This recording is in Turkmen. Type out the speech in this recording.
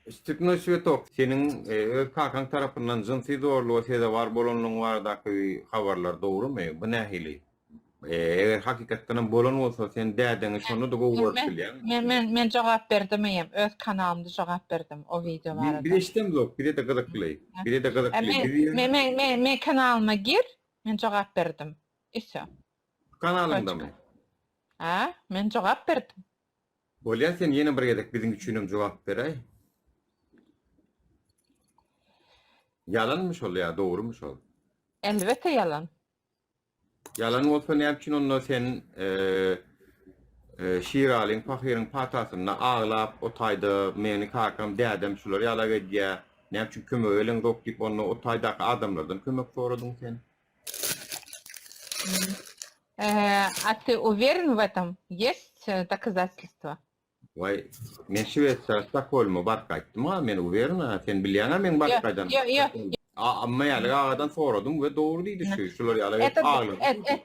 Stepnoý Swetok, seniň öz kakaň tarapyndan jynsy zorluga sezewar bolanlygyň baradaky habarlar dogrumy? Bu nähili? Eger hakykatdanam bolan bolsa, sen dädeňi şonda-da gowy görüp bilýäňmi? Men men men jogap berdim eýýäm, öz kanalymda jogap berdim o wideo barada. Biz eşidemzok, bize-de gyzykly. Bize-de gyzykly. Biz Men men men men kanalyma gir, men jogap berdim. I wsё. Kanalyňdamy? Hä, men jogap berdim. Bolýa sen ýene bir gezek biziň üçinem jogap beräý. Ýalanmy şol ýa dogrymy şol? Elbetde ýalan. Ýalan bolsa näme üçin onda sen Şiralyň pahyryň patasynda aglap o taýda meni kakam dädem şular ýalak edýä näme üçin kömege geleňzok diýip onda o taýdaky adamlardan kömek soradyň sen? A ty uweren w etom? Ýest dokazatelstwa? Waý, men Şwesiýa Stokholma baryp gaýtdym-a, men uweren-a, sen bilýäň-ä meň baryp gaýdanymy. Ýo, ýo, ýo. A, Mälik agadan soradym we dogry diýdi şu, şular ýaly edip aglady diýdi.